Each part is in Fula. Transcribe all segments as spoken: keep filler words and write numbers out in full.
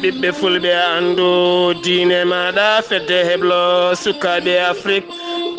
Ɓiɓɓe fulɓe, anndu diine maaɗa, fedde heblo sukaaɓe Afrik.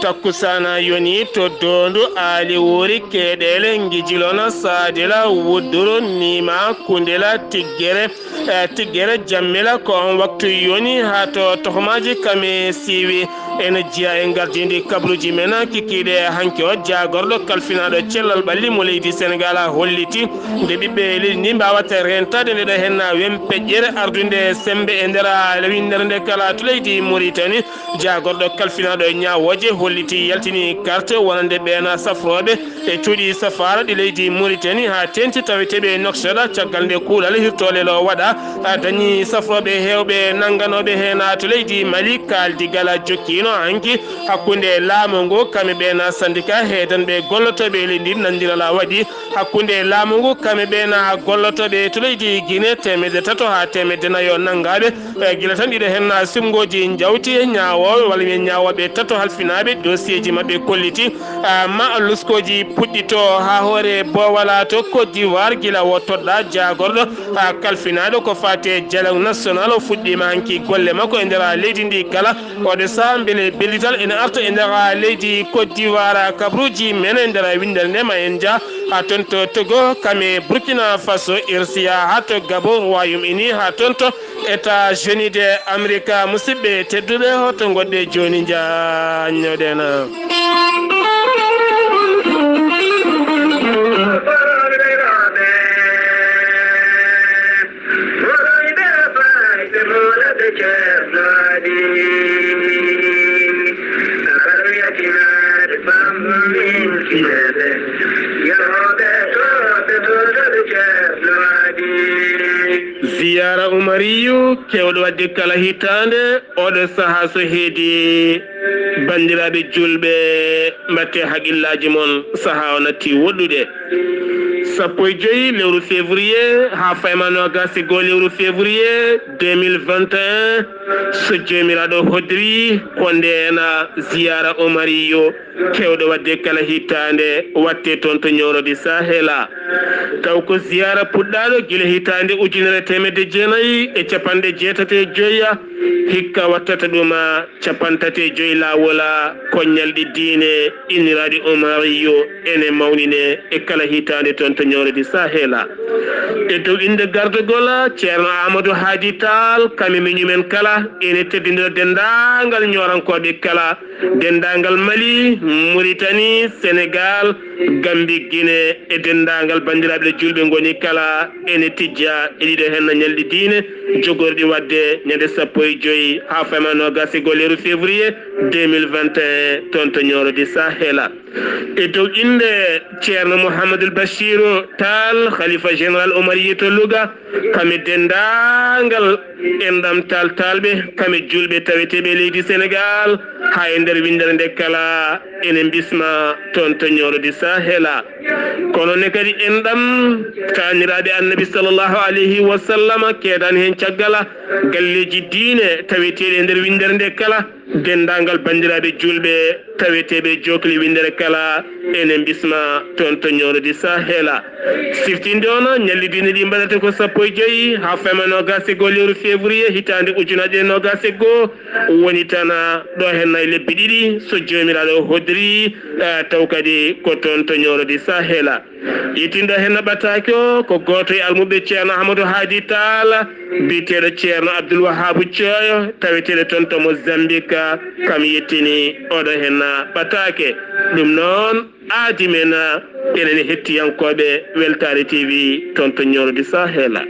Takkusaana yoni to Doondu, Aali Wuuri, Keeɗeele, Ngijilona, Saadila, Wudduru, Niima, Kundila, Tiggere, eh, Tiggere, Jammila. Ko on waktu yoni haa to tohmaaji kame siiwi. Ene jeyaa e ngardiindi kabaruuji men kikiiɗe hanki o, jaagorɗo kalfinaaɗo cellal ɓalli mo leydi Senegaal holliti nde ɓiɓɓe leydi ndi mbaawata reentaade nde ɗo henna wempeƴƴere ardunde semmbe e nder winndere nde kala to leydi Muritani. Jaagorɗo kalfinaaɗo ñaawooje holliti yaltini karte wonande ɓeena safrooɓe e cuuɗi safaara ɗi leydi Muritani haa teeŋti taweteeɓe Nouakchott caggal nde kuulal hirtoolel o waɗa. A dañi safrooɓe heewɓe nannganooɓe heen to leydi Mali. Kaaldi Gala jokkiino hanki hakkunde laamu ngu kame ɓeena sandika heedanɓe gollotooɓe e leydi ndi. Nanndirala waɗi hakkunde laamu ngu kame ɓeena gollotooɓe to leydi Guinée, teemedde tato haa teemedde nayo nanngaaɓe. E gila tan ɗiɗo heen simngooji njawti, ñaawooɓe walla wiyen ñaawooɓe tato halfinaaɓe, dosiyeeji maɓɓe kolliti, ah, ma luskooji puɗɗito haa hoore boowala to Côte d'Ivoire, gila o toɗɗa jaagorɗo, ah, kalfinaaɗo ko faati e dialogue national. O fuɗɗiima hanki golle makko e nder leydi ndi kala. Oɗo sahaa mbele bellital ene arta e nder leydi Côte d'Ivoire, kabaruuji men e nder winndere nde ma en njah haa toon to Togo, kame Burkina Faso, Irsiya haa to Gabon, Royaume Uni haa toon to États-Unis de Amerika. Musidɓe tedduɓe, hoto ngoɗɗe jooni njaññoɗen. Ziyaara Umariyu, keewɗo waɗde kala hitaande, oɗo sahaa so heedi. Banndiraaɓe juulɓe, mbaɗte haqillaaji mon, sahaa o natti woɗɗude. Sappo e joyi lewru février haa fayma noogaas e goo lewru février deux mille vingt et un, so Joomiraaɗo hoddiri, ko ndeen ziyaara Umariyu, keewɗo waɗde kala hitaande, waɗte toon to Ñooro di Sahela. Taw ko ziyaara puɗɗaaɗo gila hitaande ujunere teemedde jeenayi e capanɗe jeetati e joyi, hikka wattata ɗum capanɗe tati e joyi laawol, ko ñalɗi diine inniraaɗi Umariyu ene mawnine e kala hitaande toon to Ñooro di Sahela. E dow innde gardagol Ceerno Amadou Haadi Taal, kame miñum en kala, ene teddindira denndaangal Ñoorankooɓe kala, denndaangal Mali, Muritani, Senegaal, Gambi, Gine e denndaangal banndiraaɓe ɗo juulɓe ngoni kala, ene tijja e ɗiɗo heen ñalɗi diine jogorɗi waɗde ñande sappo e joyi haa fayma noogaas e goo lewru février deux mille vingt et un toon to Ñooro di Sahela. E dow innde Ceerno Mouhamadoul Bachirou Tall, Khalifa Général Omariyu to Louga, kame denndaangal enɗam Tall Tallɓe, kame juulɓe taweteeɓe e leydi Senegaal, haa e nder winndere nde kala, ene mbisma toon to Ñooro di Sahela. Kono ne kadi enɗam taaniraaɓe Annabi sallallahu alayhi wa sallam keedani heen caggal, galleeji diine taweteeɗi e nder winndere nde kala, denndaangal banndiraaɓe juulɓe taweteeɓe jookli winndere kala, ene mbisma toon to Ñooro di Sahela. Siftinde on, ñalɗi diine ɗi mbaɗata ko sappo e joyi haa fayma noogaas e goo lewru février hitaande ujunaaje ɗiɗi e noogaas e goo, woni tan ɗo heen e lebbi ɗiɗi, so Joomiraaɗo hoddiri, eh, taw kadi ko toon to Ñooro di Sahela. Yettinɗo heen ɓataake o ko gooto e almuɓɓe Ceerno Amadou Haadi Taal, biyeteeɗo Ceerno Abdoul Wahabu Ceeyo, taweteeɗo toon to Mozambique, kam yettini oɗo heen ɓataake. Ɗum noon, aadi men, enen hettiyankooɓe Weltaare T V toon to Ñooro di Sahela.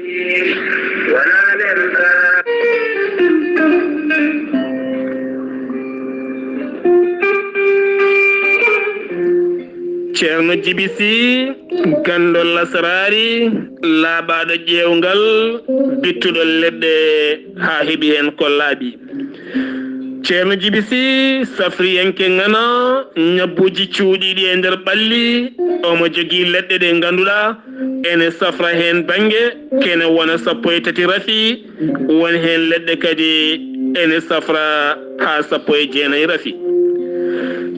Ceerno Jibi Si, ganndo lasaraari, laaɓaaɗo ƴeewngal, bittuɗo leɗɗe haa heɓi heen ko laaɓi. Ceerno Jibi Si, safriyanke ŋana, ñabbuuji cuuɗiiɗi e nder ɓalli, omo jogii leɗɗe ɗe ngannduɗaa ene safra heen bannge, kene wona sappo e tati rafi, won heen leɗɗe kadi ene safra haa sappo e jeenayi rafi.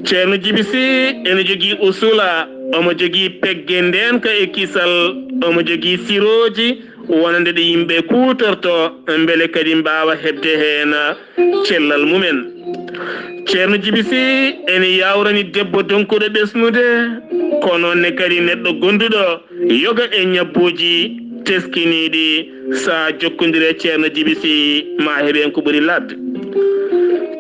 Ceerno Jibi Si ene jogii usula, omo jogii pegge ndeenka e kisal, omo jogii sirooji, wonande ɗe yimɓe kuutorto, mbele kadi mbaawa heɓde heen cellal mumen. Ceerno Jibi Sih ene yaawrani debbo donkuɗo ɓesnude, ko noon ne kadi neɗɗo gonduɗo yoga e ñabbuuji teskiniiɗi. So a jokkondire Ceerno Jibi Sih, ma heɓ heen ko ɓuri laaɓde.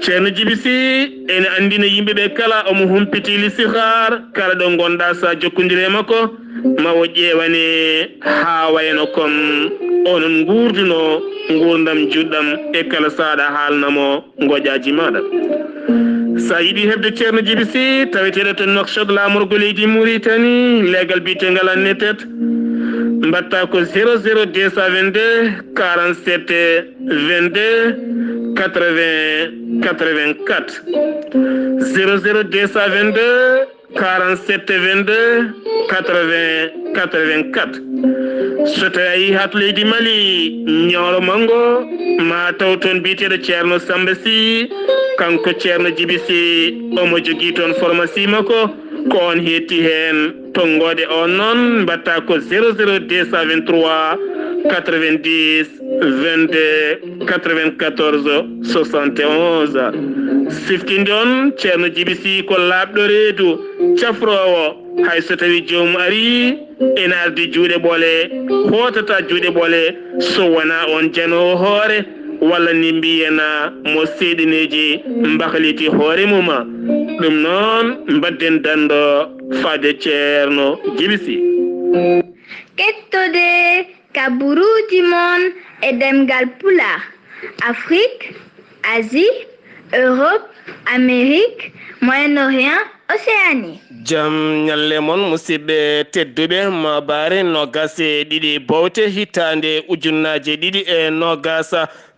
Ceerno Jibi Sih ene anndina yimɓe ɓe kala omo humpiti listixaar, kala ɗo ngonɗa so a jokkondire makko, ma o ƴeewane haa wayno kon onon nguurduno nguurndam juɗɗam e kala so aɗa haalna mo ngoƴaaji maaɗa. So a yiɗi heɓde Ceerno Jibi Sih, taweteeɗo to Nouakchott, laamorgo leydi Mauritanie, leegal biyeteengal Annetet, mbaɗta ko zéro zéro deux cent vingt-deux quarante-sept vingt-deux quatre-vingts quatre-vingt-quatre. Zéro zéro deux cent vingt-deux quarante-sept vingt-deux quatre-vingts quatre-vingt-quatre. So tawi a yii haa to leydi Mali, Ñooro Manngo, ma taw toon biyeteeɗo Ceerno Samba Sih, kanko Ceerno Jibi Sih, omo jogii toon pharmacie makko, ko oon heetti heen. Tonngoode oon noon mbaɗta ko zéro zéro deux cent vingt-trois quatre-vingt-dix vingt-deux quatre-vingt-quatorze soixante et onze. Siftinde on, Ceerno Jibi Sih ko laaɓɗo reedu, cafroowo, hay so tawi joomum arii, ene ardi juuɗe ɓole, hootata juuɗe ɓole, so wonaa on janoowo hoore, walla ni mbiyen mo seyɗineeji mbahliti hoore mum. Ɗum noon, mbadden danndo faade Ceerno Jibi Sih. Kettode kaburuuji mon e ɗemngal Pulaar, Afrik, Asie, Europe, Amérique, Moyen-Orient, Océanie. Jam ñalle mon, musidɓe tedduɓe, maabaare noogaas e ɗiɗi bowte hitaande ujunnaaje ɗiɗi e noogaas.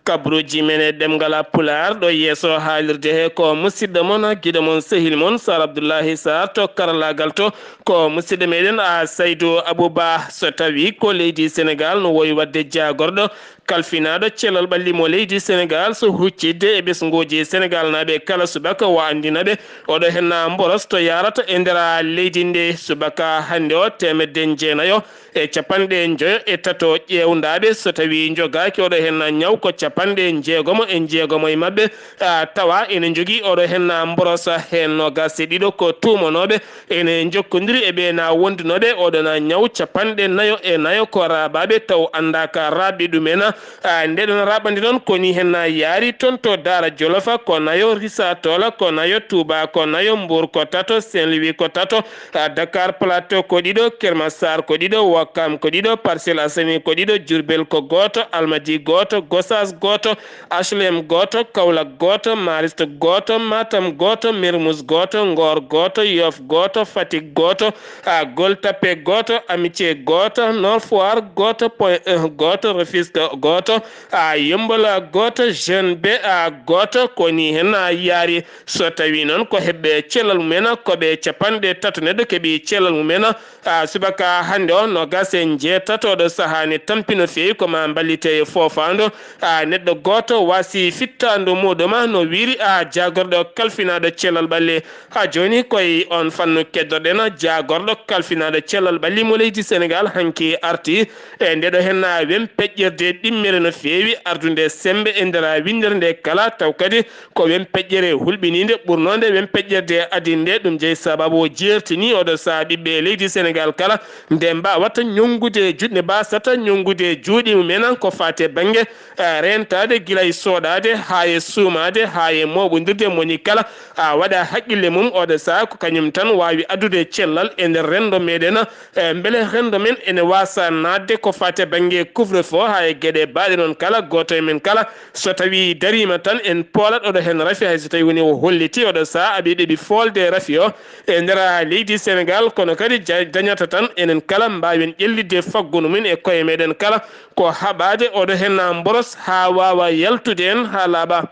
Kaburuuji men e ɗemngal Pulaar ɗo yeeso haalirde he ko musidɗo mon, giɗo mon, sehil mon, Sar Abdullahi Sar to karallaagal to. Ko musidɗo meɗen a Saydu Abuba. So tawi ko leydi Senegaal, no wowi waɗde jaagorɗo kalfinaaɗo cellal ɓalli mo leydi Senegaal, so huccitde e ɓesnguuji Senegaalnaaɓe kala subaka, o anndina ɓe oɗo henna mboros to yaarata e nder leydi nde subaka hannde o, teemedde jeenayo e capanɗe njoyo e tato ƴeewndaaɓe. So tawi njogaaki oɗo henna ñaw, ko capanɗe njeegomo e njeegomo e maɓɓe, a, tawa ene njogii oɗo henna mboros. Heen noogaas e ɗiɗo ko tuumanooɓe ene njokkondiri e ɓe na wondunooɓe oɗo na ñaw, capanɗe nayo e nayo ko raaɓaaɓe taw anndaaka raaɓɓe ɗumen. A, nde ɗon raaɓande noon, ko ni hen na yaari toon to Daara Jolofa ko nayo, Risa Toola ko nayo, Touba ko nayo, Mbour ko tato, Saint-Louis ko tato, a, Dakar Plateau ko ɗiɗo, Keur Massar ko ɗiɗo, Ouakam ko ɗiɗo, Parcelles Assainies ko ɗiɗo, Diourbel ko gooto, Almadies gooto, Gossas gooto, H L M gooto, Kaolack gooto, Mariste gooto, Matam gooto, Mermoz gooto, Ngor gooto, Yoff gooto, Fatick gooto, a, Gueule Tapée gooto, Amitié gooto, Nord Foire gooto, Point E gooto, Rufisque gooto, a, Yeumbeul gooto, Jeune B A gooto. Ko ni hen a yaari. So tawi noon ko heɓɓe cellal mumen, ko ɓe capanɗe tato neɗɗo keɓi cellal mumen, a, subaka hannde o, noogaas e njeetato, oɗo sahaa ne tampi no feewi, ko ma mballite e foofaandu. A, neɗɗo gooto waasi fittaandu muɗum, no wiiri, a, jaagorɗo kalfinaaɗo cellal ɓalli. Haa jooni, ko e oon fannu keddorɗen jaagorɗo kalfinaaɗo cellal ɓalli mo leydi Senegaal, hanki arti e ndeɗo hen wempeƴƴirde ɗimmere no feewi, ardude semmbe e nder winndere nde kala, taw kadi ko wempeƴƴere hulɓiniinde ɓurnoonde wempeƴƴirde adii nde. Ɗum jeyi sababu o jeertini oɗo sahaa ɓiɓɓe leydi Senegaal kala nde mbaawata ñonngude juuɗe, nde mbaasata ñonngude juuɗe mumen ko faati e bannge, eh, reentaade gila e soɗaade haa e suumaade haa e mooɓondirde. Mo woni kala, a, waɗa haqqille mum, oɗo sahaa ko kañum tan waawi addude cellal e nder renndo meɗen. Eh, mbele renndo men ene waasa naatde ko faati e bannge couvre-feu haa e geɗe baaɗe noon kala, gooto e men kala, so tawi dariima tan, en poolat oɗo heen rafi, hay so tawi woni o holliti oɗo sahaa aɓe ɗeɓi foolde rafi o e nder leydi Senegaal, kono kadi ja-, dañata tan enen kala mbaawen ƴellitde faggudu mum e koye meɗen kala, ko haɓaade oɗo heen mboros haa waawa yaltude en haa laaɓa.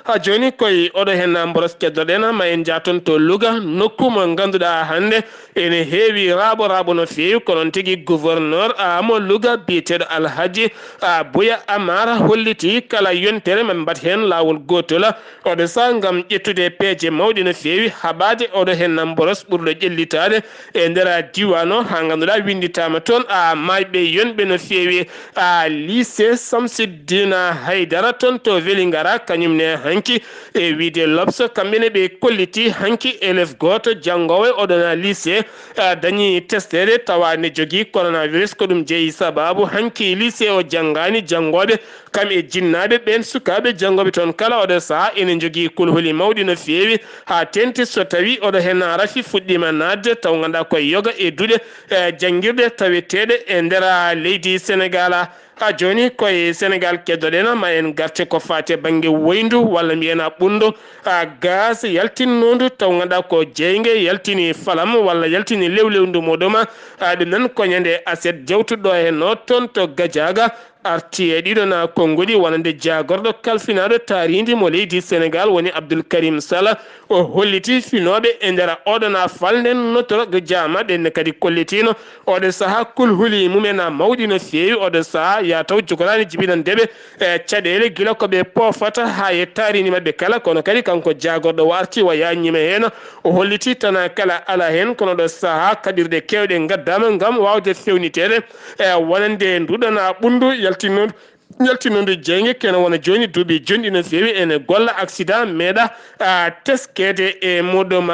Ha jooni koye oɗo hen na mboros keddoɗen, ma en jaa toon to Louga, nokku mo ngannduɗaa hannde ene heewi raaɓo raaɓo no feewi, ko noon tigi gouverneur, ah, mo Louga biyeteeɗo Alhaji, ah, Bouya Amar hollitii kala yontere ma mbaɗ heen laawol gootol oɗo saha ngam ƴettude peeje mawɗe no feewi, haɓaade oɗo hen na mboros ɓurɗo ƴellitaade e nder diiwaan o, haa ngannduɗaa winnditaama toon, ah, maayɓe yonɓe no feewi, ah, lycée Samsiddina Haydara toon to Vélingara, kañum ne hanki e wiyde L'Obs, kamɓe ne ɓe kolliti hanki élève gooto janngoowo e oɗo na lycée, ah, dañi testeede tawa ne jogii coronavirus. Ko ɗum jeyi sabaabu hanki lycée o janngaani janngooɓe kam e jinnaaɓe ɓeen sukaaɓe janngooɓe toon kala oɗo saha ene jogii kulhuli mawɗi no feewi haa teeŋti so tawi oɗo hen rafi fuɗɗiima naatde taw ngannduɗaa ko yoga e duɗe, eh, janngirɗe taweteeɗe e nder leydi Senegal. Ha jooni koye Senegal keddoɗen, ma en garte ko faati e bannge woyndu walla mbiyen ɓunndu, ah, gaz yaltinnoondu taw ngannduɗaa ko jeynge yaltini falam walla yaltini lewlewndu muɗum. Ah, ɗum noon ko ñande aset jawtuɗo heen o toon to Gajaaga arti e ɗiɗo na konnguɗi wonande jaagorɗo kalfinaaɗo taariindi mo leydi Senegal woni Abdoul Karim Sall. O holliti finooɓe e nder oɗo na falnde notoro jaama ɓen ne kadi kollitiino oɗo saha kulhuli mumen na mawɗi no feewi. Oɗo saha ya taw jogoraani jibinande ɓe e caɗeele gila ko ɓe poofata haa e taariindi maɓɓe kala, kono kadi kanko jaagorɗo o arti wa yaññiima heen. O holliti tan kala ala heen, kono ɗo saha kaɓirɗe keewɗe ngaddaama ngam waawde fewniteede e wonande nduɗana ɓunndu yaltinnoondu, yaltinnoondu jeynge kene wona jooni duuɓi jonɗi no feewi ene golla accident meeɗa, ah, teskeede e muɗum.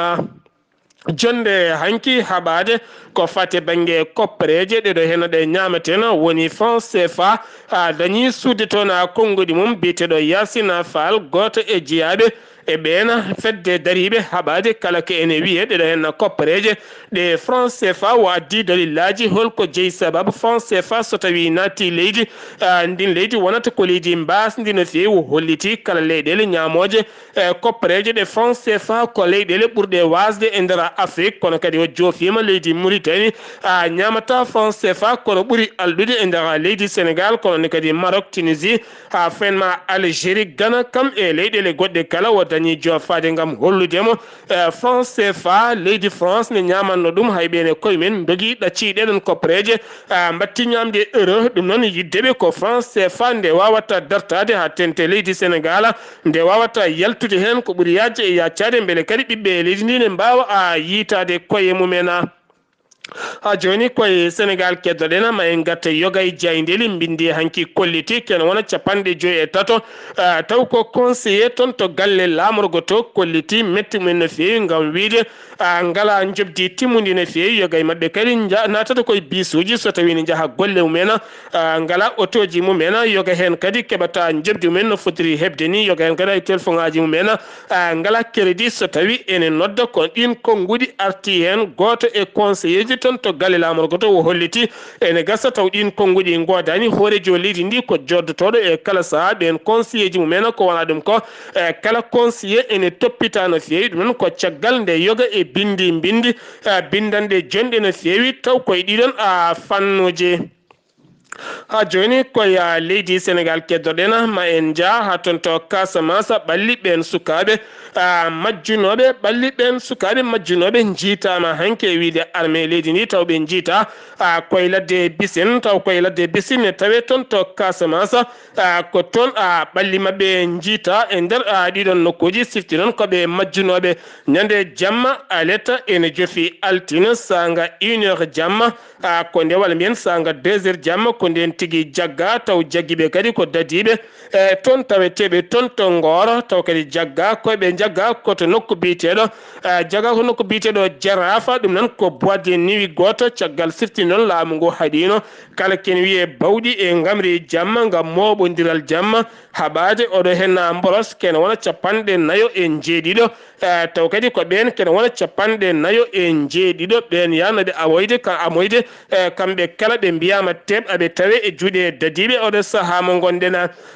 Jonnde hanki haɓaade ko fate bannge koppereeje ɗeɗo heen ɗe ñaamaten woni franc C F A, ah, dañi suude toon, ah, konnguɗi mum biyeteeɗo Yacine Fall gooto e jiyaaɓe e ɓeen fedde dariiɓe haɓaade kala ko ene wiyee ɗeɗo heen koppereeje ɗe franc C F A o addi dalillaaji holko jeyi sababu franc C F A so tawi naati leydi, ah, ndin leydi wonata ko leydi mbaasndi no feewi. O holliti kala leyɗeele ñaamooje, eh, koppereeje ɗe franc C F A ko leyɗeele ɓurɗe waasde e nder Afrik, kono kadi o joofiima leydi Mauritanie, ah, ñaamata franc C F A kono ɓuri alɗude e nder leydi Senegal, kono ne kadi Maroc, Tunisie, haa fen ma Algérie, Ghana, kam e leyɗeele goɗɗe kala o dañi joofaade ngam hollude mo, eh, franc C F A, leydi France ne ñaamanno ɗum, hay ɓeen e koye men ndogi ɗaccii ɗee ɗoon koppereeje, ah, mbatti ñaamde euro. Ɗum noon yidde ɓe ko franc C F A nde waawata dartaade haa teeŋti leydi Senegal, nde waawata yaltude heen ko ɓuri yaajde e yaacaade, mbele kadi ɓiɓɓe e leydi ndi ne mbaawa, ah, yiytaade koye mumen. Ha jooni koye Senegal keddoɗen, ma en ngarta yoga e jaayndeeli mbinndi hanki kolliti kene wona capanɗe joyi e tato, ah, taw ko conseiller toon to galle laamorgo to kolliti metti mumen no feewi ngam wiyde, ah, ngalaa njoɓdi timmundi no feewi. Yoga e maɓɓe kadi nja-, naatata koye bisuuji so tawi ne njaha golle mumen, ah, ngalaa otooji mumen, yoga heen kadi keɓata njoɓdi mumen no fotiri heɓde ni, yoga heen kadi hay telefoŋaaji mumen, ah, ngalaa crédit so tawi ene nodda. Ko ɗiin konnguɗi arti heen. Gooto e conseiller ji toon to galle laamorgo to o holliti ene gasa taw ɗiin konnguɗi ngoodaani. Hooreejo leydi ndi ko jooddotooɗo e kala sahaa ɓeen conseiller ji mumen ko wona ɗum ko, eh, kala conseiller ene toppita no feewi. Ɗum noon ko caggal nde yoga e binndi mbinndi, eh, binndanɗe jonɗe no feewi taw koye ɗiɗon, ah, fannuuji. Ha jooni koye leydi Senegal keddoɗen, ma en njah ha toon to Casamance, ɓalli ɓeen sukaaɓe, ah, majjunooɓe, ɓalli ɓeen sukaaɓe majjunooɓe njiitaama hanki e wiyde armée leydi ndi taw ɓe njiita, ah, koye ladde Bisin, taw koye ladde Bisin ne tawe toon to Casamance, ah, ko toon, ah, ɓalli maɓɓe njiita e nder, ah, ɗiɗon nokkuuji sifti noon ko ɓe majjunooɓe. Ñande jamma aleta ene jofi altine saanga une heure jamma, ah, ko nde walla mbiyen saanga deux heures jamma, ko ndeen tigi jagga, taw jaggiiɓe kadi ko dadiiɓe, eh, toon taweteeɓe toon to Ngooro, taw kadi jagga, ko ɓe jagga ko to nokku biyeteeɗo, ah, jagga ko nokku biyeteeɗo Jaraafa, ɗum noon ko boîte de nuit gooto, caggal sifti noon laamu ngu haɗiino, kala ken wiyee bawɗi e ngamri jamma ngam mooɓondiral jamma, haɓaade oɗo heen na mboros kene wona capanɗe nayo e njeeɗiɗo, eh, taw kadi ko ɓeen kene wona capanɗe nayo e njeeɗiɗo, ɓeen yahnooɓe awoyde, ka amoyde, eh, kamɓe kala ɓe mbiyaama teeɓ aɓe tawe e juuɗe dadiiɓe oɗo sahaa mo ngonɗen.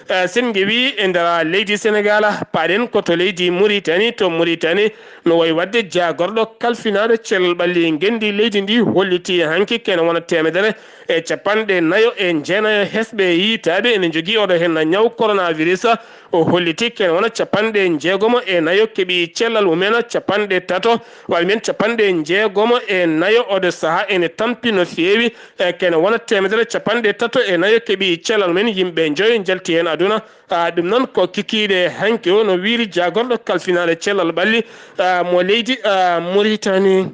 Eh, sen ngewi e nder leydi Senegal, paaɗen ko to leydi Muritani. To Muritani, no wayi waɗde jaagorɗo kalfinaaɗo cellal ɓalli ngenndi leydi ndi holliti hanki kene wona teemedere e capanɗe nayo e jeenayo hesɓe yiytaaɓe ene njogii oɗo heen ñaw coronavirus. O holliti kene wona capanɗe jeegomo e nayo keɓi cellal mumen, capanɗe tato, walla mbiyen capanɗe jeegomo e nayo oɗo sahaa ene tampi no feewi, e kene wona teemedere capanɗe tato e nayo keɓi cellal mumen, yimɓe njoyo njalti heen aduna. Ah, ɗum noon ko kikiiɗe hanki o no wiyri jaagorɗo kalfinaaɗo cellal ɓalli, ah, mo leydi, ah, Muritani.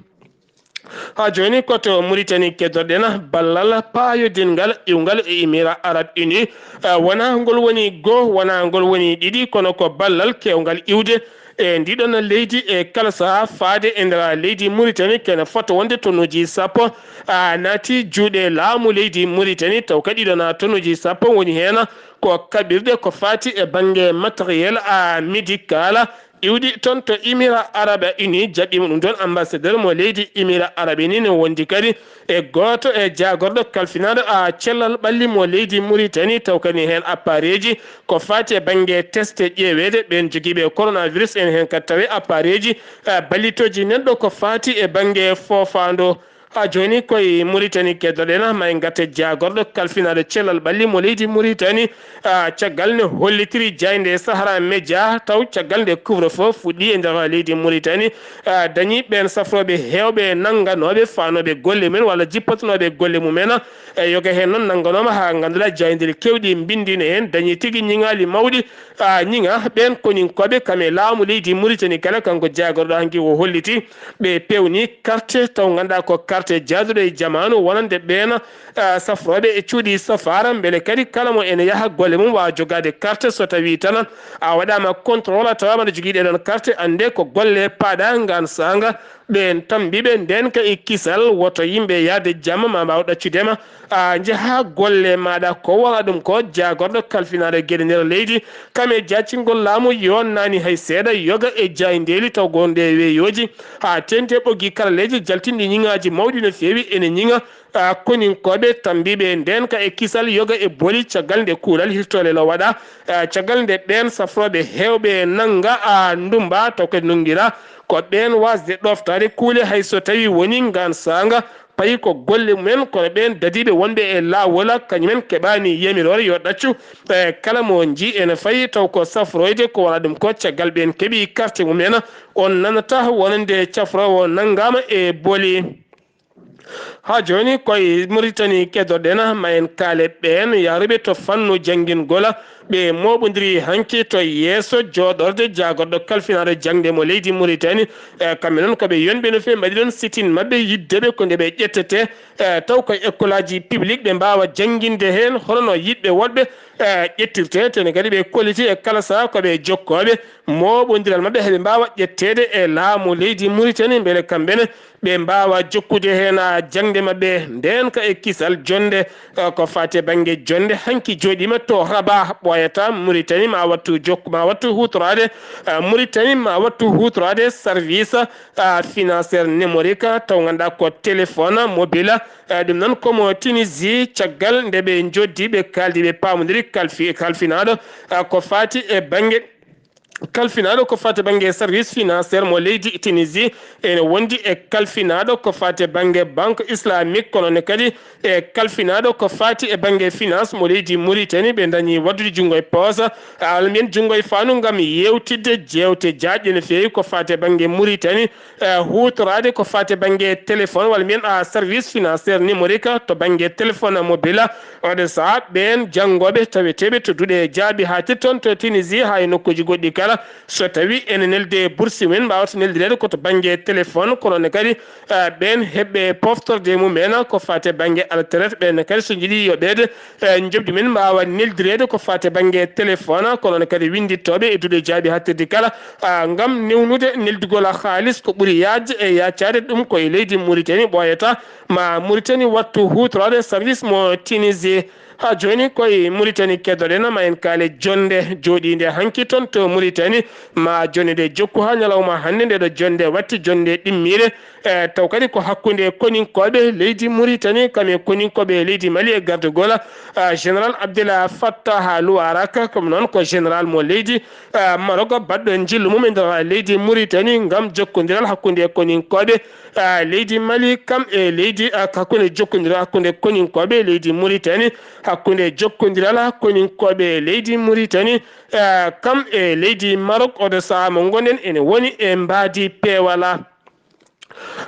Haa jooni ko to Muritani keddorɗen ballal paayodinngal iwngal e Émirats Arabes Unis. Eh, wonaa ngol woni goo, wonaa ngol woni ɗiɗi, kono ko ballal keewngal iwde e ndiɗon leydi e kala sahaa faade e nder leydi Muritani, kene fota wonde tonnuji sappo, ah, naati juuɗe laamu leydi Muritani, taw kadi ɗiɗon tonnuji sappo woni heen ko kaɓirɗe ko faati e bannge matériel, ah, médical, iwdi toon to Émirats Arabes Unis, jaɓɓiima ɗum ɗoon ambassadeur mo leydi Émirats Arabes Unis, ne wondi kadi e gooto e jaagorɗo kalfinaaɗo, ah, cellal ɓalli mo leydi Muritani, taw kadi heen appareeji ko faati e bannge teste ƴeeweede ɓeen jogiiɓe coronavirus en heen kadi tawi appareeji, ah, ballitooji neɗɗo ko faati e bannge foofaandu. Haa jooni koye Muritani keddoɗen, ma en ngartu e jaagorɗo kalfinaaɗo cellal ɓalli mo leydi Muritani, ah, caggal nde hollitiri jaaynde Sahara Média, taw caggal nde couvre-feu fuɗɗi e nder leydi Muritani, ah, dañi ɓeen safrooɓe heewɓe nannganooɓe faanooɓe golle mumen walla jippotonooɓe golle mumen. E yoga heen noon nannganooma haa ngannduɗaa jaayndeeji keewɗi mbinndino heen, dañi tigi ñiŋaaji mawɗi, ah, ñiŋa ɓeen koninkooɓe kam e laamu leydi Muritani kala, kanko jaagorɗo hanki o holliti. Ɓe peewni carte taw ngannduɗaa ko carte jaaduɗo e jamaanu wonande ɓeen, ah, safrooɓe e cuuɗi safaara, mbele kadi kala mo ene yaha golle mum waawa jogaade carte. So tawii tan a waɗaama contrôle a tawaama aɗa jogii ɗee ɗoon carte, annde ko golle paaɗa ngaan saanga. Ɓeen tambiiɓe ndeen ka e kisal, woto yimɓe yahde jamma ma mbaaw ɗaccude ma, a njaha golle maaɗa. Ko wona ɗum ko jaagorɗo kalfinaaɗo geɗe nder leydi, kam e jaacingol laamu yonnaani hay seeɗa yoga e jaayndeeli taw gonde e weeyooji, haa teeŋti e ɓoggi karalleeji jaltinɗi ñiŋaaji mawɗi no feewi ene ñiŋa, a, koninkooɓe tambiiɓe ndeen ka e kisal yoga e booli caggal nde kuulal hirtoole lo waɗa, a, caggal nde ɓeen safrooɓe heewɓe nannga, a, ndummba taw kadi nunngira ko ɓeen waasde ɗooftaade kuule hay so tawii woni ngaan saanga payi ko golle mumen, kono ɓeen dadiiɓe wonɓe e laawol, kañumen keɓaani yamiroore yo ɗaccu. E kala mo njii ene fayi taw ko safroyde, ko wona ɗum ko caggal ɓeen keɓi carte mumen, on nanata wonande cafroowo nanngaama e booli. Haa jooni koye Muritani keddoɗen, ma en kaale ɓeen yahruɓe to fannu janngingol. Ɓe mooɓondiri hanki to yeeso jooɗorde jaagorɗo kalfinaaɗo jaŋde mo leydi Muritani. E, kamɓe noon ko ɓe yonɓe no feewi, mbaɗi ɗoon sitin maɓɓe yiddeɓe ko nde ɓe ƴettete, e, taw ko e école aji public ɓe mbaawa jannginde heen hono no yiɗɓe woɗɓe, e, ƴettirte. Tene kadi ɓe kolliti e kala saha ko ɓe jokkooɓe mooɓondiral maɓɓe heɓe mbaawa ƴetteede e laamu leydi Muritani mbele kamɓe ne ɓe mbaawa jokkude heen, a, jaŋde maɓɓe ndeen ka e kisal. Jonnde, e, ko faati e bannge jonnde hanki jooɗiima to Rabat, ɓooyata Muritani ma wattu jokku, ma wattu huutoraade, e, Muritani ma wattu huutoraade service, a, financier numérique taw ngannduɗaa ko téléphone mobile. E, ɗum noon ko mo Tunisie, caggal nde ɓe njoddi ɓe kaaldi ɓe paamondiri kalfi-, kalfinaaɗo, e, ko faati e bannge kalfinaaɗo ko faati bannge service financier mo leydi Tunisie, ene wondi e kalfinaaɗo ko faati bannge banque islamique, kono ne kadi e kalfinaaɗo ko faati e bannge finance mo leydi Muritani. Ɓe dañi waɗdude junngo e poosa, almen junngo e faandu ngam yeewtidde jeewte jaajɗe no feewi ko faati e bannge Muritani, e, huutoraade ko faati e bannge téléphone, walla mbiyen, a, service financier numérique to bannge téléphone mobile. Oɗo sahaa, ɓeen janngooɓe taweteeɓe to duɗe jaaɓi haa tir toon to Tunisie haa e nokkuuji goɗɗi kala, so tawii ene nelde bursi mumen, mbaawata neldireede ko to bannge téléphone, kono ne kadi, eh, ɓeen heɓɓe poftorde mumen ko faati e bannge alteret, ɓeen ne kadi so njiɗi yoɓeede, eh, njoɓdi men mbaawa neldireede ko faati e bannge téléphone, kono ne kadi winndittooɓe e duɗe jaaɓi haaɗtirɗi kala, ah, ngam newnude neldugol haalis ko ɓuri yaajde e yaacaade ɗum ko e leydi Muritani ɓooyata. Ma Muritani wattu huutoraade service mo Tunisie. Haa jooni koye Muritani keddoɗen, ma en kaale jonnde jooɗiinde hanki toon to Muritani, ma jonnde nde jokku haa ñalawma hannde. Nde ɗo jonnde watti jonnde ɗimmiire, e taw kadi ko hakkunde koninkooɓe leydi Muritani kam e koninkooɓe leydi Mali e gardugol, ah, général Abdel Fattah Louaraka, kam noon ko général mo leydi, ah, Maroc, baɗɗo njillu mum e nder leydi Muritani ngam jokkondiral hakkunde koninkooɓe, ah, leydi Mali kam e leydi, ah, hakkunde jokkondiral hakkunde koninkooɓe leydi Muritani, hakkunde jokkondiral koninkooɓe leydi Muritani, ah, kam e leydi Maroc. Oɗo sahaa mo ngonɗen ene woni e mbaadi peewal.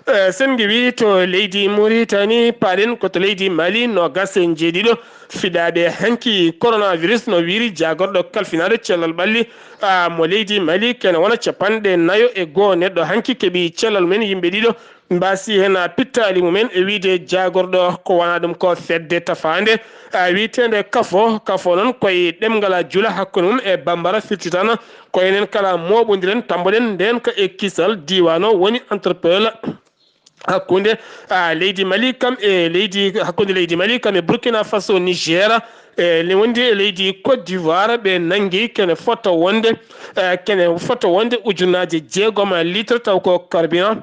Eh, sen ngiwii to leydi Muritani, paaɗen ko to leydi Mali, noogas e njeeɗiɗo fiɗaaɓe hanki coronavirus, no wiiri jaagorɗo kalfinaaɗo cellal ɓalli, ah, mo leydi Mali, kene wona capanɗe nayo e goo neɗɗo hanki keɓi cellal mum en, yimɓe ɗiɗo mbaasi heen, ah, pittaali mum en, e wiyde jaagorɗo ko wona ɗum ko fedde tafaande, ah, wiyeteende kafo. Kafo noon koye ɗemngal jula hakkunde mum e bambara firti tan ko enen kala mooɓondiren, tammboɗen ndeenka e kisal. Diiwaan o woni entrepelle hakkunde, ah, leydi Mali kam e leydi, hakkunde leydi Mali kam e Burkina Faso, Niger, e le-, wondi e leydi Côte d'Ivoire. Ɓe nanngi kene fota wonde, eh, kene fota wonde ujunnaaje jeegom litre taw ko carburant.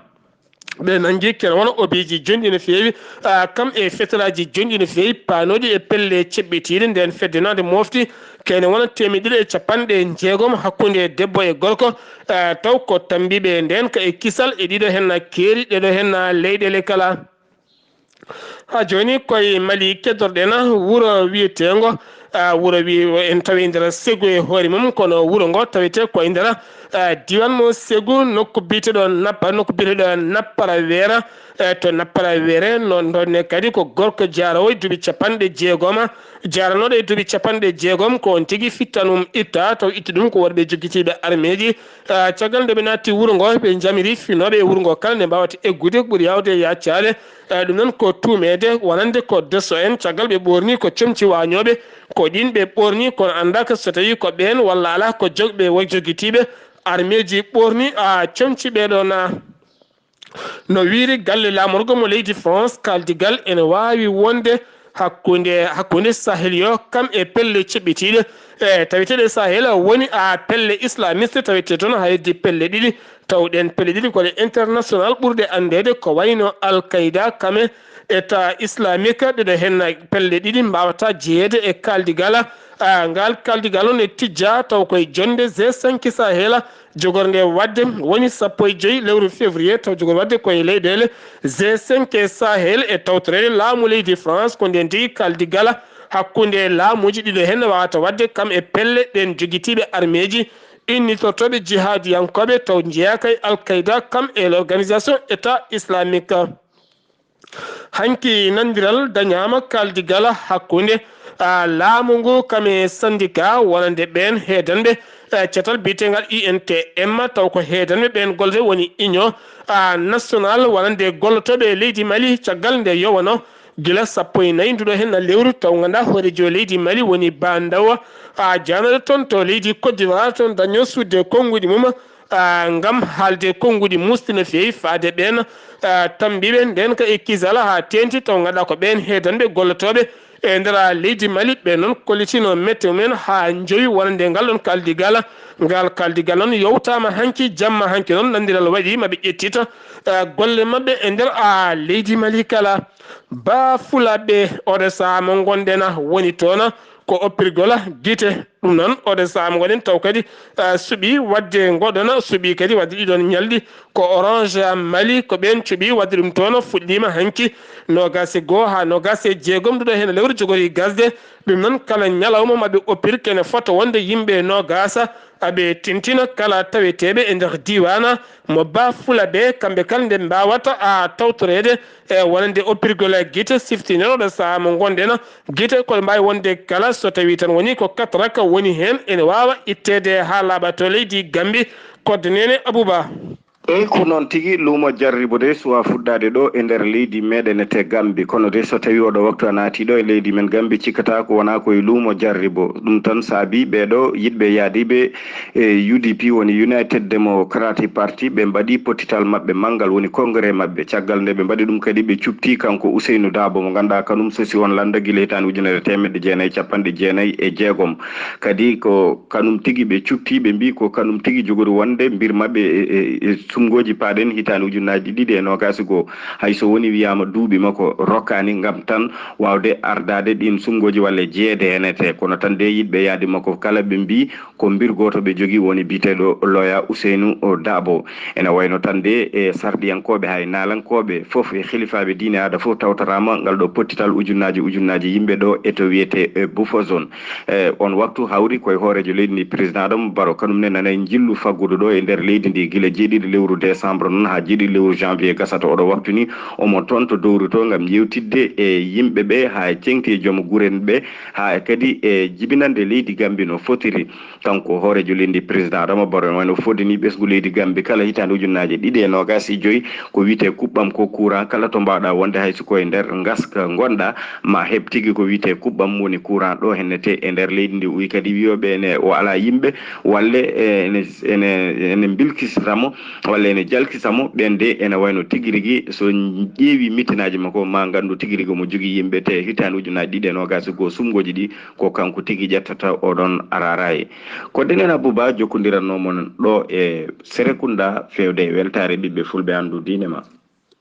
Ɓe nanngi kene wona obiiji jonɗi no feewi, ah, kam e fetelaaji jonɗi no feewi, paanooji e pelle ceɓɓitiiɗe. Ndeen fedde noon nde mofti kene wona teemedde ɗiɗi e capanɗe jeegom hakkunde debbo e gorko, ah, taw ko tammbiiɓe ndeenka e kisal e ɗiɗo heen keeri, ɗeɗo heen leyɗeele kala. Haa jooni koye Mali keddorɗen wuro wiyeteengo, ah, wuro wi-, en tawi nder Ségou e hoore mum, kono wuro ngo tawetee ko e nder, ah, diiwaan mo Ségou, nokku biyeteeɗo Nappa, nokku biyeteeɗo Nappara Weera. Eh, to Nappara Weera, noon ɗoon ne kadi ko gorko jaaroowo e duuɓi capanɗe jeegom, jaaranooɗo e duuɓi capanɗe jeegom, ko oon tigi fittan mum itta, taw itti ɗum ko worɓe jokkitiiɓe armeeji. Ah, caggal nde ɓe naatti wuro ngo, ɓe njamiri finooɓe e wuro ngo kala nde mbaawata eggude, ɓuri yaawde yaccaade. Eh, ɗum noon ko tuumeede wonande ko deso en, caggal ɓe ɓoorni ko comci waañooɓe, ko ɗiin ɓe ɓoorni, kono anndaaka so tawii ko ɓeen walla alaa, ko jogɓe wo jokkitiiɓe armeeji ɓoorni, ah, comci ɓee ɗoo na. No wiiri galle laamorgo mo leydi France, kaaldigal ene waawi wonde hakkunde, hakkunde Sahel yo kam e pelle ceɓɓitiiɗe, e taweteeɗe Sahel woni, a, pelle islamiste tawetee toon, haa heddi pelle ɗiɗi. Taw ɗeen pelle ɗiɗi ko ɗe international ɓurɗe anndeede, ko wayno Al Qaeda kam e État islamique. Ɗeɗo heen pelle ɗiɗi mbaawata jeyeede e kaaldigal. A, ngal kaaldigal noon e tijja taw koye jonnde G cinq Sahel, jogorde waɗde woni sappo e joy lewru février, taw jogorde waɗde koye leyɗeele G cinq e Sahel e tawtoreede laamu leydi France. Ko ndeen tigi kaaldigal hakkunde laamuuji ɗiɗo heen waawata waɗde kam e pelle ɗeen jogitiiɓe armeeji innitortooɓe jihaadiyankooɓe taw njeyaaka e Al Qaeda kam e l'organisation État islamique. Hanki nanndiral dañaama kaaldigal hakkunde, a, laamu ngu kam e syndicat wonande ɓeen heedanɓe, e, catal biyeteengal U N T M, taw ko heedanɓe ɓeen golle woni Union, a, National wonande gollotooɓe e leydi Mali, caggal nde yowano gila sappo e nayi nduɗo heen lewru, taw ngannduɗaa hooreejo leydi Mali woni Ba Ndaw, a, jaanooɗo toon to leydi Côte d'Ivoire, toon dañnoo sudde konnguɗi mum, a, ngam haalde konnguɗi muusɗi no feewi faade ɓeen, a, tammbiiɓe ndeenka e kisal haa teeŋti, taw ngannduɗaa ko ɓeen heedanɓe gollotooɓe e nder leydi Mali. Ɓeen noon kollitino mette mumen haa njowi wonande ngal ɗoon kaaldigal. Ngal kaaldigal noon yowtaama hanki, jamma hanki noon nanndiral waɗi ma ɓe ƴettita, a, golle maɓɓe e nder, a, leydi Mali kala. Ba Fulaaɓe, oɗo sahaa mo ngonɗen woni toon ko oppirgol gite. Ɗum noon, oɗo sahaa mo ngonɗen taw kadi, ah, suɓii waɗde ngoɗon, suɓii kadi waɗde ɗiɗon ñalɗi ko Orange Mali, ko ɓeen cuɓii waɗde ɗum toon, fuɗɗiima hanki noogaas e goo haa noogaas e jeegom nduɗo heen lewru jogori gasde. Ɗum noon, kala ñalawma maɓe oppir kene fota wonde yimɓe noogaas, aɓe tintina kala taweteeɓe e nder diiwaan mo Ba Fulaaɓe, kamɓe kala nde mbaawata, a, tawtoreede e wonande oppirgol gite siftinirooɗo sahaa mo ngonɗen. Gite koɗo mbaawi wonde kala so tawii tan woni ko cataracte woni heen, ene waawa itteede haa laaɓa to leydi Gambi. Kodde Neene Abuba. Eyi, ko noon tigi, luumo Jarribo de suwaa fuɗɗaade ɗo e nder leydi meeɗen etee Gammbi. Kono de, so tawii oɗo waktu a naati ɗo e leydi men Gammbi, cikkata ko wonaa ko e luumo Jarribo. Ɗum tan saabii ɓeeɗo yiɗɓe yaadiiɓe e U D P, woni United Democratic Party, ɓe mbaɗi pottital maɓɓe manngal, woni congrès maɓɓe. Caggal nde ɓe mbaɗi ɗum kadi, ɓe cuɓti kanko Ousseynou Dabo, mo ngannduɗaa kanum sosi oon lannda gila hitaande ujunere e teemedde jeenayi e capanɗe jeenayi e jeegom. Kadi ko kanum tigi ɓe cuɓti, ɓe mbii ko kanum tigi jogori wonde mbir maɓɓe e, e, e suɓngooji, paaɗen hitaande ujunnaaji ɗiɗi e noogaas e goo. Hay so woni wiyaama duuɓi makko rokkaani ngam tan waawde ardaade ɗiin suɓngooji walla jeyeede heen e tee. Kono tan de, yiɗɓe yaade makko kala ɓe mbii ko mbir gooto ɓe jogii, woni biyeteeɗo looya Ousseynou Dabo. Ene wayno tan de, e sarɗiyankooɓe, hay naalankooɓe fof, e hilifaaɓe diine aada fof tawtoraama ngal ɗo pottital ujunnaaji ujunnaaji yimɓe ɗo e to wiyetee, e, buffer zone. E, on waktu hawri ko e hooreejo leydi ndi, président Adama Barrow, kanum ne nana e njillu faggudu ɗo e nder leydi ndi gila jeeɗiɗi lewru décembre noon haa jeeɗiɗi lewru janvier gasata oɗo waktu ni. Omo toon to dowru to ngam yewtidde e yimɓe ɓe, haa e ceŋti e joom guren ɓe, haa e kadi e jibinande leydi Gammbi no fotiri. Kanko hooreejo leydi ndi, président Adama Barrow, ene wayno fodde ni ɓesngu leydi Gammbi kala hitaande ujunnaaje ɗiɗi e noogaas e joy, ko wiyetee kuɓɓam ko courant, kala to mbaawɗaa wonde, hay so ko e nder ngaska ngonɗaa, ma heɓ tigi ko wiyetee kuɓɓam, woni courant ɗo hennete e nder leydi ndi. O wi kadi wiyooɓe ene o alaa yimɓe, walla ene, ene, ene mbilkisata mo, walla ene jalkisa mo, ɓeen de ene wayno tigi rigi, so ƴeewi mittinaaji makko, ma nganndu tigi rigi omo jogii yimɓe, te hitaande ujunnaaje ɗiɗi e noogaas e goo, suɓngooji ɗi ko kanko tigi ƴettata oɗon araraye. Ko denen Abouba jokkondiratnoo mon ɗo e Serekunda, feewde e weltaare ɓiɓɓe fulɓe, anndu diine ma.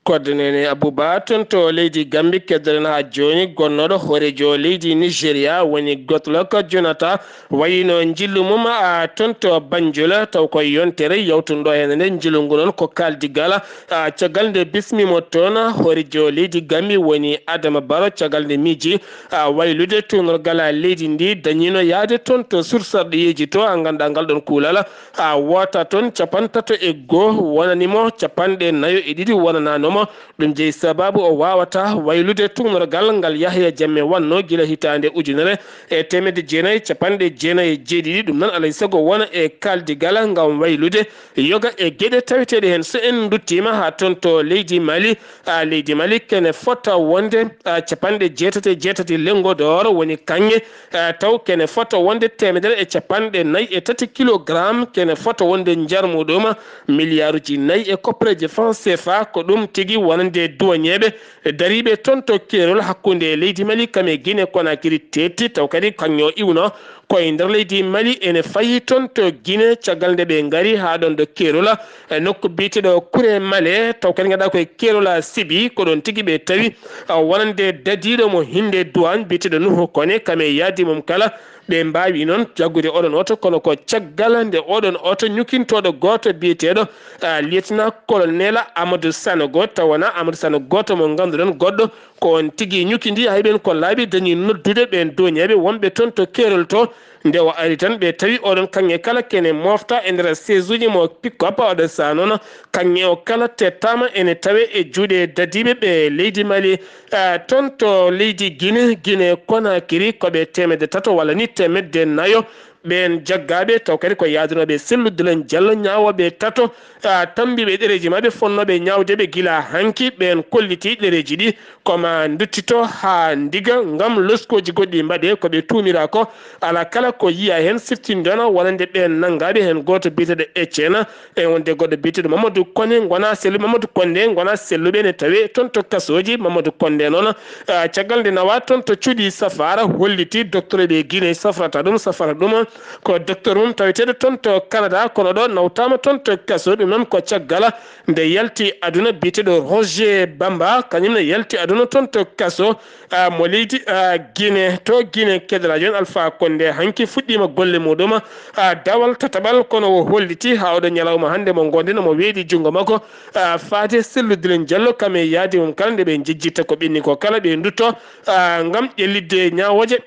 Kodde nene Abouba, toon to leydi Gammbi keddoren haa jooni, gonnooɗo hooreejo leydi Nigeria woni Goodluck Jonathan, wayino njillu mum a toon to Banjul, taw ko yontere yawtunɗo heen nde njillu ngu noon ko kaaldigal, a, caggal nde bismimo toon hooreejo leydi Gammbi woni Adama Barrow, caggal nde miiji a, waylude tuugnorgal leydi ndi, dañiino yahde toon to sursarɗiyeeji to, a, ngannduɗaa ngal ɗoon kuulal, a, woota toon capanɗe tato e goo wonani mo, capanɗe nayo e ɗiɗi wonanaano mo. Ɗum jeyi sabaabu o waawataa waylude tuugnorgal ngal Yahya Jammeh wannoo gila hitaande ujunere e teemedde jeenayi e capanɗe jeenayi e jeeɗiɗi. Ɗum noon, alaa e sago wona e kaaldigal ngam waylude yoga e geɗe taweteeɗe heen. So en nduttiima haa toon to leydi Mali, a, leydi Mali kene fota wonde, a, capanɗe jeetati e jeetati lenngo d'or woni kaŋŋe, a, taw kene fota wonde teemedere e capanɗe nayi e tati kilogram, kene fota wonde njarmuɗum miliyaaruuji nayi e koppareeje franc C F A. Ko ɗum tigi wonande duwañeeɓe dariiɓe toon to keerol hakkunde leydi Mali kam e Guinée Conakry teetti, taw kadi kaŋŋe o iwno ko e nder leydi Mali, ene fayi toon to Guinée, caggal nde ɓe ngari haa ɗoon ɗo keerol, e nokku biyeteeɗo Kure Male, taw kadi ngannduɗaa ko e keerol Sibi, ko ɗoon tigi ɓe tawi, a, wonande dadiiɗo mo hinnde duwaañ biyeteeɗo Nuhu Kone, kam e yaadi mum kala, ɓe mbaawi noon jaggude oɗon oto, kono ko caggal nde oɗon oto ñukintooɗo gooto biyeteeɗo, a, lieutenant colonel Amadou Sanogo, taw wonaa Amadou Sanogo gooto mo ngannduɗon, goɗɗo ko on tigi ñukindi, hay ɓeen ko laaɓi dañi noddude ɓeen duwañeeɓe wonɓe toon to keerol to. Nde o ari tan, ɓe tawi oɗon kaŋŋe kala kene mofta e nder seesuuji mo pick-up, oɗo saha noon kaŋŋe o kala tettaama ene tawe e juuɗe dadiiɓe ɓe leydi Mali. Ah, toon to leydi Guinée, Guinée Conakry, ko ɓe teemedde tato walla ni teemedde nayo ɓeen jaggaaɓe, taw kadi ko yaadunooɓe Cellou Dalein Diallo, ñaawooɓe tato, ah, tammbiiɓe ɗereeji maɓɓe, fotnooɓe ñaawde ɓe gila hanki. Ɓeen kollitii ɗereeji ɗi ko ma nduttito haa ndiga ngam loskooji goɗɗi mbaɗee. Ko ɓe tuumiraa ko, alaa kala ko yiyaa heen siftindono wonande ɓeen nanngaaɓe, heen gooto biyeteeɗo Etienne, e wonde goɗɗo biyeteeɗo Mamadou Koné, ngonaa sellu Mamadou Kondé, ngonaa selluɓe ne tawee toon to kasooji. Mamadou Kondé noon, ah, caggal nde nawaa toon to cuuɗi safaara, hollitii docteur ɓe Guinée safrata ɗum, safrata ɗum ko docteur mum taweteeɗo toon to Canada, kono ɗo nawtaama toon to kaso. Ɗum noon ko caggal nde yalti aduna biyeteeɗo Roger Bamba, kañum ne yalti aduna toon to kaso, ah, mo leydi, ah, Guinée. To Guinée kedoraajo en, Alpha Condé hanki fuɗɗiima golle muɗum, ah, dawal tataɓal, kono o holliti haa oɗo ñalawma hannde mo ngonden omo weeɗi junngo makko, ah, faade Cellou Dalein Diallo, kam e yaadi mum kala nde ɓe njejjitta ko ɓenni ko kala ɓe ndutto, ah, ngam ƴellitde ñaawooje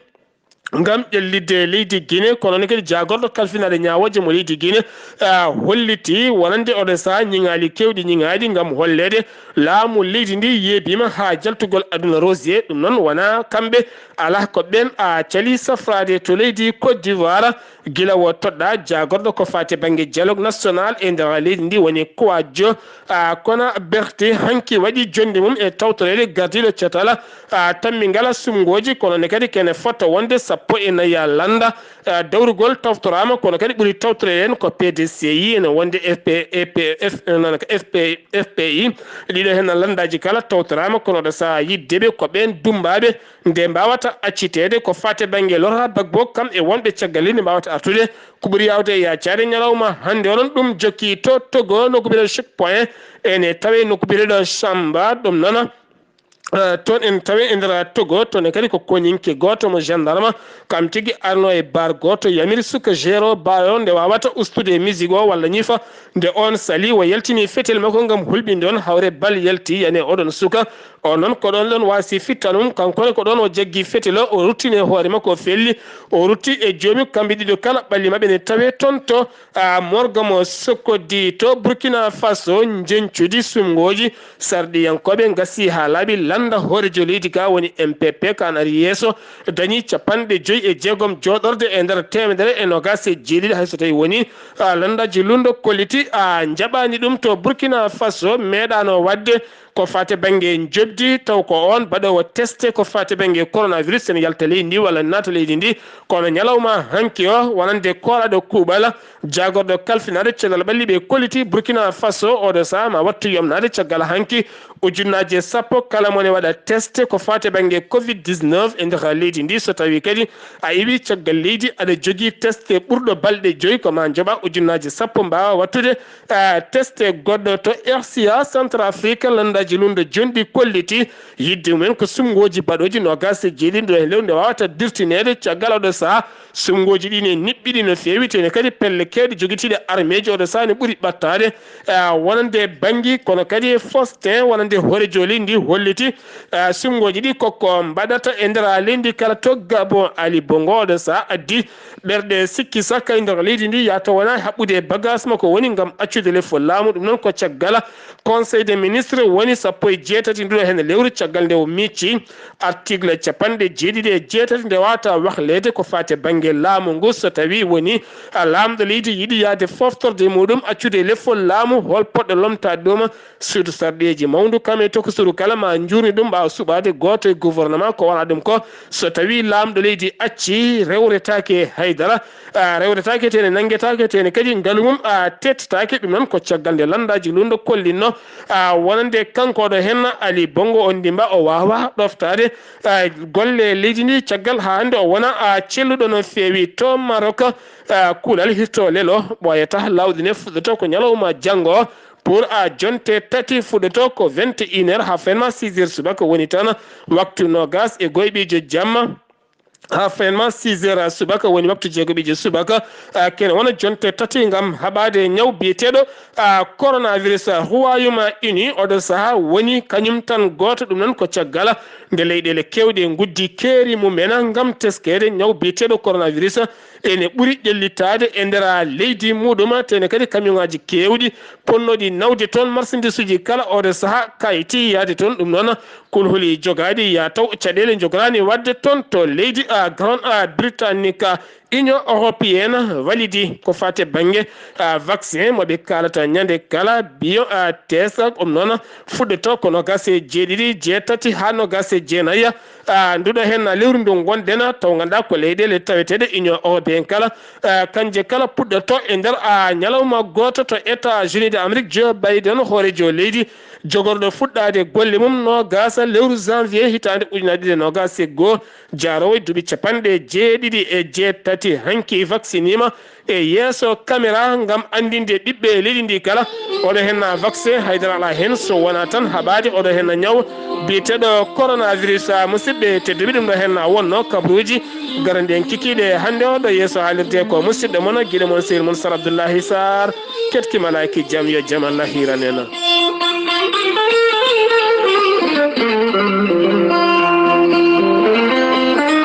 ngam ƴellitde leydi Guinée, kono ne kadi jaagorɗo kalfinaade ñaawooje mo leydi Guinée, ah, holliti wonande oɗo sahaa ñiŋaaji keewɗi ñiŋaaɗi ngam holleede laamu leydi ndi yeebiima haa jaltugol aduna rosier. Ɗum noon wonaa kamɓe, alaa ko ɓeen, ah, calii safraade to leydi Côte d'Ivoire gila wo toɗɗaa jaagorɗo ko faati bannge dialogue national e nder leydi ndi woni Kouadio, ah, kono Berthe hanki waɗi jonnde mum e tawtoreede gardiiɗo catal, ah, tammingal sumngooji, kono ne kadi kene fota wonde sappo e nayi lannda, ah, dawrugol tawtoraama, kono kadi ɓuri tawtoreede en ko P D C I, ene wonde F P, F P, F, nana ko F P, F P I. Ɗiɗo heen lanndaaji kala tawtoraama, kono ɗo sahaa yiddeɓe ko ɓeen dummbaaɓe nde mbaawata acciteede ko faati bannge Laurent Gbagbo, kam e wonɓe caggal leydi mbaawata artude. Ko ɓuri yaawde e yaacaade ñalawma hannde onon ɗum jokki to Togo, nokku biyeteeɗo Checkpoint, ene tawee nokku biyeteeɗo Chamba, ɗum noon, eh, toon en tawee e nder Togo, toon e kadi ko koñinke gooto mo gendarme, kam tigi arno e bar gooto, yamiri suka jeero bar o nde waawata ustude musique o walla ñifa, nde oon sali o yaltini fetel makko ngam hulɓinde on, hawre bal yalti yani oɗon suka, o noon ko ɗoon ɗoon waasi fittal mum, kanko ne ko ɗoon o jaggi fetel o, o ruttini e hoore makko, o felli, o rutti e joomi, kamɓe ɗiɗo kala ɓalli maɓɓe ne tawee toon to, ah, morgue mo Sokodi to Burkina Faso, njeñcudi sumngooji sarɗiyankooɓe ngasi haa laaɓi. Lannda hooreejo leydi ka woni M P P, ka an ari yeeso, dañi capanɗe joyi e jeegom jooɗorde e nder teemedere e noogaas e jeeɗiɗi, hay so tawii woni, ah, lanndaaji lunndo kolliti, ah, njaɓaani ɗum to Burkina Faso, meeɗaano waɗde ko faati bannge njoɓdi, taw ko oon baɗoowo teste ko faati bannge coronavirus, ene yalta leydi ndi walla naata leydi ndi. Kono ñalawma hanki o, wonande kooraaɗo kuuɓal, jaagorɗo kalfinaade cellal ɓalli ɓe kolliti Burkina Faso, oɗo sahaa ma wattu yomnaade caggal hanki ujunnaaje sappo kala mo ne waɗa teste ko faati bannge covid dix-neuf e nder leydi ndi. So tawii kadi a iwi caggal leydi, aɗa jogii teste ɓurɗo balɗe joyi, ko ma njoɓa ujunnaaje sappo mbaawa wattude, ah, teste goɗɗo to R C A Centrafrique, lanndaaji lunndo jonɗi kolliti yidde mumen ko sumngooji baɗooji noogaas e jeeɗiɗi nder lewru nde waawata dirtineede caggal oɗo sahaa. Sumngooji ɗi ne niɓɓiɗi no feewi, tene kadi pelle keewɗe jogitiiɗe armeeji oɗo sahaa ne ɓuri ɓattaade, ah, wonande banngi, kono kadi Faustin wonande hooreejo leydi ndi holliti, ah, sumngooji ɗi koko mbaɗata e nder leydi kala to Gabon. Ali Bongo oɗo sahaa addi ɓerɗe sikki sakka e nder leydi ndi, yahata wona haɓɓude e bagaas makko woni ngam accude lefol laamu. Ɗum noon ko caggal Conseil des ministres woni sappo e jeetati nduɗo heen lewru, caggal nde o micci article capanɗe jeeɗiɗi e jeetati nde waawata wahleede ko faati bannge laamu ngu. So tawii woni, ah, laamɗo leydi yiɗi yahde foftorde muɗum accude lefol laamu, hol poɗɗo lomtaade ɗum? Suudu sarɗiyeeji mawndu kam e tokosuru kala ma njuurni ɗum ɓaawo suɓaade gooto e gouvernement ko wona ɗum ko. So tawii laamɗo leydi acci, rewretaake haydara, ah, rewretaake, tene nanngetaake, tene kadi ngalu mum, ah, tettetaake. Ɗum noon ko caggal nde lanndaaji lunndo kollinno, ah, wonande kanko oɗo heen Ali Bongo Ondimba o waawa ɗoftaade, ah, golle leydi ndi caggal haa hannde o wona, ah, celluɗo no feewi to Maroc. Ah, kuulal hirto lelo ɓooyata, lawɗi ne fuɗɗoto ko ñalawma janngo pour, ah, jonte tati fuɗɗoto ko vingt et une heures haa fenma six heures subaka woni tan waktu noogaas e goyɓiijo jamma. Haa fenma six heures subaka woni waktu jeegoɓiijo subaka, ah, kene wona jonte tati ngam haɓaade ñaw biyeteeɗo, ah, coronavirus. Royaume Uni oɗo sahaa woni kañum tan gooto, ɗum noon ko caggal nde leyɗeele keewɗe nguddi keeri mumen ngam teskeede ñaw biyeteeɗo coronavirus. Ene ɓuri ƴellitaade e nder leydi muɗum, tene kadi kamioŋaaji keewɗi ponnooɗi nawde toon marsandisuuji kala oɗo sahaa kayti yahde toon. Ɗum noon kulhuli jogaaɗi ya taw caɗeele njogoraani waɗde toon to leydi, ah, Grand, ah, Britannique. Union européenne walidi ko faati bannge, ah, vaccin mo ɓe kaalata ñande kala bio, ah, test, ɗum noon fuɗɗoto ko noogaas e jeeɗiɗi, jeetati haa noogaas e jeenayi, ah, nduɗo heen lewru ndu ngonɗen, taw ngannduɗaa ko leyɗeele taweteeɗe Union européenne kala, ah, kanje kala puɗɗoto e nder, ah, ñalawma gooto to États-Unis d'Amérique. Joe Biden, hooreejo leydi jogorɗo fuɗɗaade golle mum noogaas lewru janvier hitaande ujunaaje ɗiɗi e noogaas e goo, jaaroowo e duuɓi capanɗe jeeɗiɗi e jeetati, hanki vacciniima e yeeso caméra ngam anndinde ɓiɓɓe leydi ndi kala. Oɗo heen vaccin haydara alaa heen so wonaa tan haɓaade oɗo heen ñaw biyeteeɗo coronavirus. Musidɓe tedduɓe, ɗum ɗo heen wonnoo kabaruuji garanɗi en kikiiɗe hannde o. Ɗo yeeso haalirde ko musidɗo mon, giɗo mon, sehil mon Sar Abdoullahi Sarr, ketki malaaki jam, yo jam Allah hiiran en.